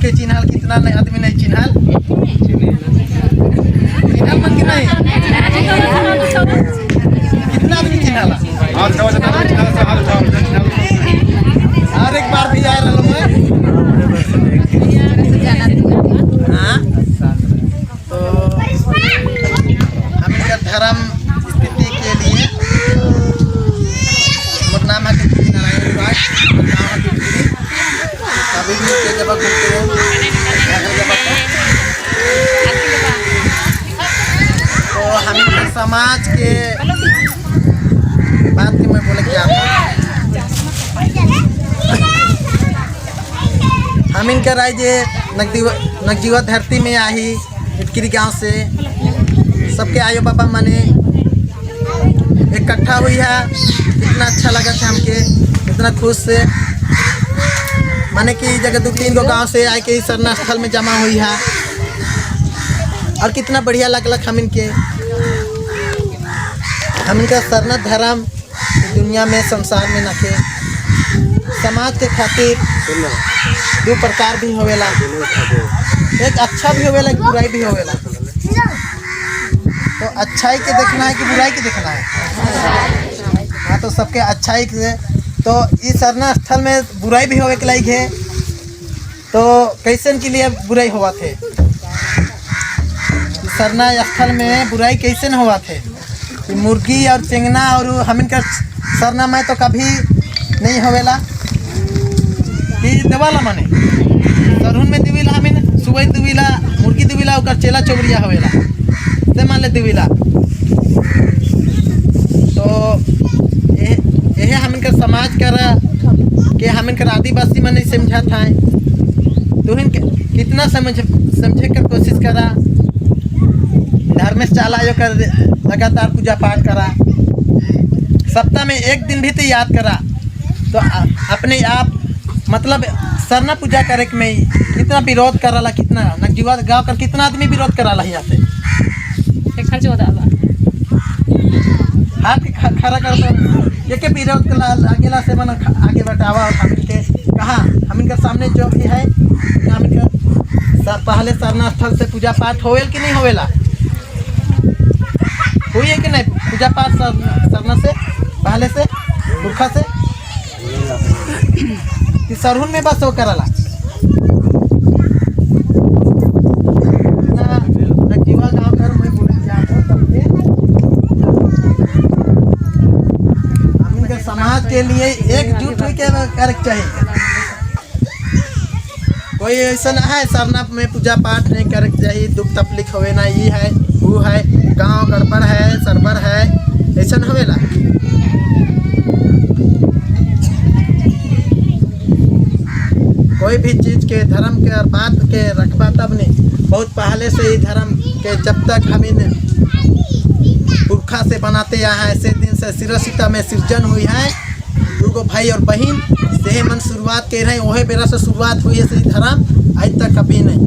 के चिन्हाल, कितना नहीं आदमी नहीं चिन्हाल। चिन्हाल मन की नहीं? कितना आदमी चिन्हाला? और एक बार भी आए रहा मैं। हाँ, तो हम इनका धर्म स्थिति के लिए, मोर नाम है कीर्ति नारायण राय, गाँव है टिटगिरी। कभी भी के जगह घूमते हो जगह। तो हम इनका समाज के बात के मैं बोले क्या, हम इनका राय जे नगजीवा धरती में आई इटकिरी गांव से सबके आयो बाबा मने इकट्ठा हुई है। इतना अच्छा लगा था हमके, इतना खुश से माने कि जगह 2-3 गो गांव से आए के सरना स्थल में जमा हुई है और कितना बढ़िया लगलक हम इनके। हम इनका सरना धर्म दुनिया में संसार में नखे समाज के खातिर दो प्रकार भी होवेला, एक अच्छा भी होवेला, एक बुराई भी होवेला। तो अच्छाई के देखना है कि बुराई के देखना है? हाँ, तो सबके अच्छाई के। तो इस सरना स्थल में बुराई भी होवे के लायक है, तो कैसन के लिए बुराई हुआ थे? सरना स्थल में बुराई कैसन हुआ थे कि मुर्गी और चेंगना और हम इनका सरना में तो कभी नहीं होवेला कि देवाला माने सरहुन में दिविला, हमिन सुबह दिविला, मुर्गी दिविला, ओकर चेला चौबरिया होवेला से मान ले दिविला। तो यह हम इनका समाज कर के हम इनका आदिवासी मन नहीं समझा था। तो इनके कितना समझे कर कोशिश करा, धार्मिक चाला यो कर लगातार पूजा पाठ करा, सप्ताह में एक दिन भी तो याद करा। तो अपने आप मतलब सरना पूजा करे में कितना विरोध कराला, कितना नगजीवा गाँव कर कितना आदमी विरोध कराला यहाँ से हाथ के खड़ा कर तो ये के विरोध कला अकेला से मन आगे बढ़ावा। और हम इनके कहा हम इनके सामने जो भी है हम इनका पहले सरना स्थल से पूजा पाठ होवेल कि नहीं होवेला, हुई है कि नहीं पूजा पाठ सरना से पहले से पुरखा से कि सरहुन में बस वो कराला ना। नगजीवा गाँव कर मैं बोले जाता सबके हम इनके समाज के लिए एकजुट होके करे चाहिए। कोई ऐसा ना है सरना में पूजा पाठ नहीं करे चाहिए, दुख तकलीफ होवे ना, ये है वो है, गांव गड़बड़ है सरबर है, ऐसा न होवेला। कोई भी चीज़ के धर्म के और बात के रखबा तब नहीं, बहुत पहले से ही धर्म के जब तक हम इन पुरखा से बनाते आए हैं, ऐसे दिन से सिरसीता में सृजन हुई है, दूगो भाई और बहन से मन शुरुआत कर रहे हैं, वही बेरा से शुरुआत हुई है धर्म, आज तक कभी नहीं।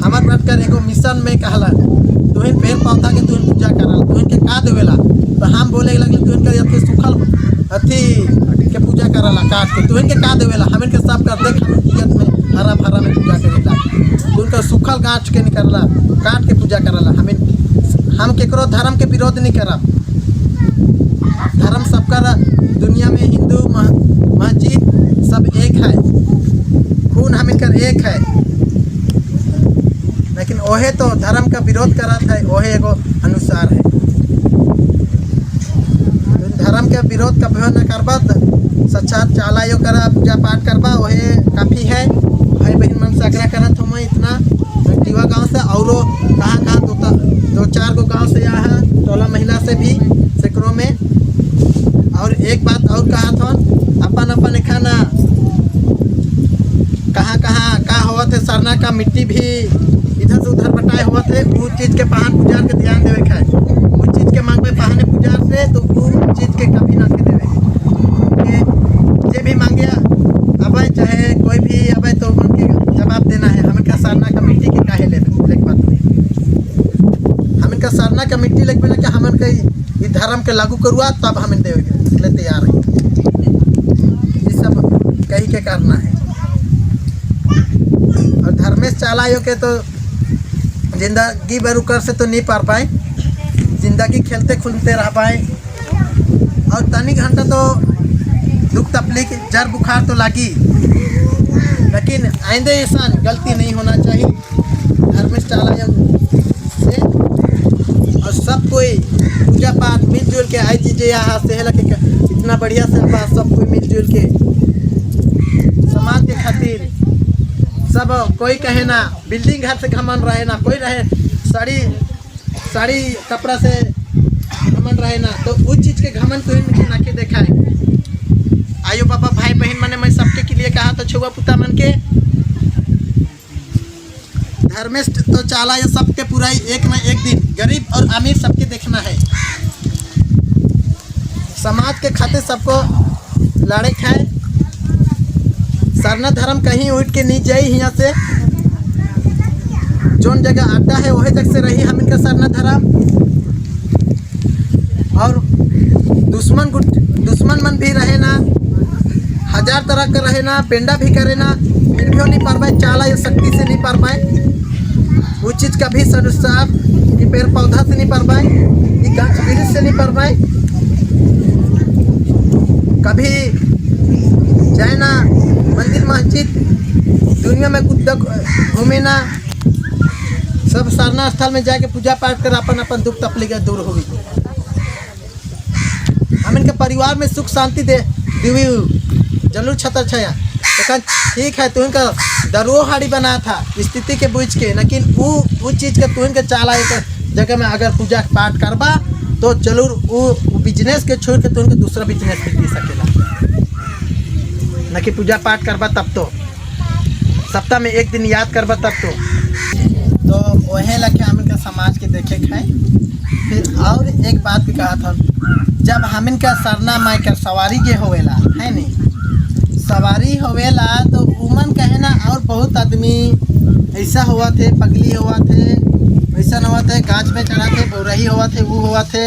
हमार व्रत कर एगो मिशन में कहला तुहिन पेड़ पौधा के तुहिन पूजा करल, तुहिन के का देवेला, तो हम बोले लगले तुहिन के अथी सुखल अथी के पूजा करला काट के, तुहिन के का देवेला, हम इनके सब कर देख हम जियत में हरा भरा में पूजा करेला, तुहिन के सुखल गाछ के निकलला काट के पूजा करला। हम केकरो धर्म के विरोध नहीं करब, धर्म सबका दुनिया में हिंदू मस्जिद सब एक है, खून हम इनकर एक है, लेकिन ओहे तो धर्म का विरोध करत है, ओहे एगो अनुसार है। धर्म के विरोध कभी न करबा, सच्चा चाला यो करा पूजा पाठ करबा ओहे काफ़ी है। भाई बहन मन से आग्रह करत हूँ मैं इतना नगजीवा गांव से और कहाँ कहाँ दो चार गो गाँव से आया है, टोला महिला से भी सैकड़ों में। और एक बात और कहा था, अपन अपन खाना कहाँ कहाँ का हुआ थे, सरना का मिट्टी भी इधर से उधर बटाए हुआ थे, वो चीज़ के पहान पुजार के ध्यान देवे के है, वो चीज़ के मांगबे पहाने पुजार से तो वो चीज़ के कभी ना के देवे के जे भी मांगे अब चाहे कोई भी अब तो उनके जवाब देना है। हम इनका सरना का मिट्टी के काहे ले बात नहीं, हम इनका सरना का मिट्टी लेके ना कि हम इनका ये धर्म के लागू करुआ तब हम इन देवे के लिए तैयार है। ये सब कही के करना है। चालायो के तो जिंदगी भर उकर से तो नहीं पार पाए, जिंदगी खेलते खुलते रह पाए। और तनी घंटा तो दुख तकलीफ जर बुखार तो लागी, लेकिन आइंदे ऐसा गलती नहीं होना चाहिए। धर्मेश चालायो से और सब कोई पूजा पाठ मिलजुल के आई चीजें यहाँ से है कि इतना बढ़िया से बा सब कोई मिलजुल के समाज के खातिर सब कोई कहे ना बिल्डिंग घर से घमंड रहे ना कोई रहे साड़ी साड़ी कपड़ा से घमंड रहे ना, तो उस चीज के घमंड तो इनके ना के देखा है। आयो बाबा भाई बहन मने मैं सबके के लिए कहा तो छुआ पुता मन के धर्मेश तो चाला ये सबके पूरा ही एक ना एक दिन गरीब और अमीर सबके देखना है। समाज के खातिर सबको लड़े खाए। सरना धर्म कहीं उठ के नहीं जाए यहाँ से, जोन जगह अड्डा है वही जगह से रही हम इनका सरना धर्म। और दुश्मन गुट दुश्मन मन भी रहे ना, हजार तरह का रहे ना, पेंडा भी करे ना, फिर भी नहीं पार पाए, चाला या शक्ति से नहीं पार पाए। वो चीज़ कभी सनुसार कि पेड़ पौधा से नहीं पार पाए, ये गाछ वृक्ष से नहीं पार पाए। कभी जाए ना मंदिर मस्जिद दुनिया में कुछ घूमे ना, सब सरना स्थल में जाके पूजा पाठ कर अपन अपन दुख तकलीफ दूर होगी। हम इनके परिवार में सुख शांति दे दीवी जरूर छतर छाया। तो ठीक है तुहन का दरुओ हाड़ी बना था स्थिति के बुझ के, लेकिन वो चीज़ के तुहन के चाला एक जगह में अगर पूजा पाठ करबा तो जरूर वो बिजनेस के छोड़ के तुहन के दूसरा बिजनेस भी दे सकेला। न कि पूजा पाठ करबा तब तो सप्ताह में एक दिन याद करबा तब तो वही लगे हम इनका समाज के देखे खाए। फिर और एक बात भी कहा था, जब हम इनका सरना माई कर सवारी के होवेला है नहीं, सवारी होवेला तो उमन कहे ना, और बहुत आदमी ऐसा हुआ थे, पगली हुआ थे, ऐसा हुआ थे, गाछ में चढ़ा थे, बोरही हुआ थे, वो हुआ थे,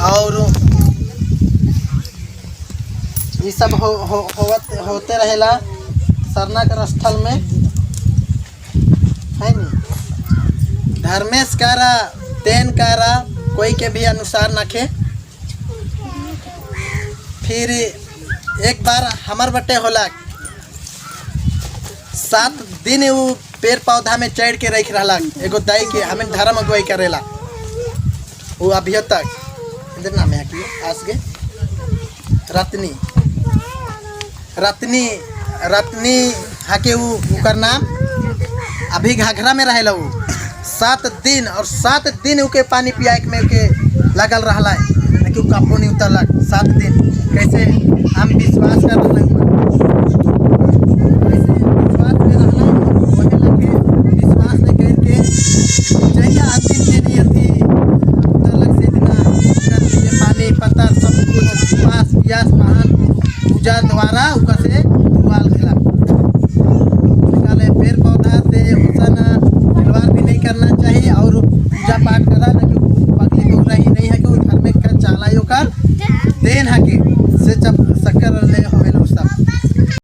और ये सब हो, हो, होवत होते रहेला सरना कर स्थल में है नहीं। धर्मेश कारा तेन कारा कोई के भी अनुसार नखे। फिर एक बार हमर बटे होला 7 दिन वो पेड़ पौधा में चढ़ के रख रहा एगो दाई के हमें धर्म अगुवाई करेला वो अभी तक इधर नाम है कि आस के रत्नी रत्नी रत्नी हाके वो उकर नाम अभी घाघरा में रहेला वो 7 दिन और 7 दिन उके पानी पियाए में के लगल रहा है कि कपो नहीं उतरलक 7 दिन। कैसे हम विश्वास कर रहे हैं, कैसे विश्वास कर रहा है, वही लगे विश्वास नहीं करके जहिया अंतिम दिन अथी उतरलक से दिना पानी पत्ता सब कुछ पास पियास पहन पूजा द्वारा ऊपर से रुआल खेला निकाले। पेड़ पौधा से होसन खिलवाड़ भी नहीं करना चाहिए और पूजा पाठ करा ना कि पगली बोल रही नहीं है कि वो धार्मिक का चालायो कर देन है कि से जब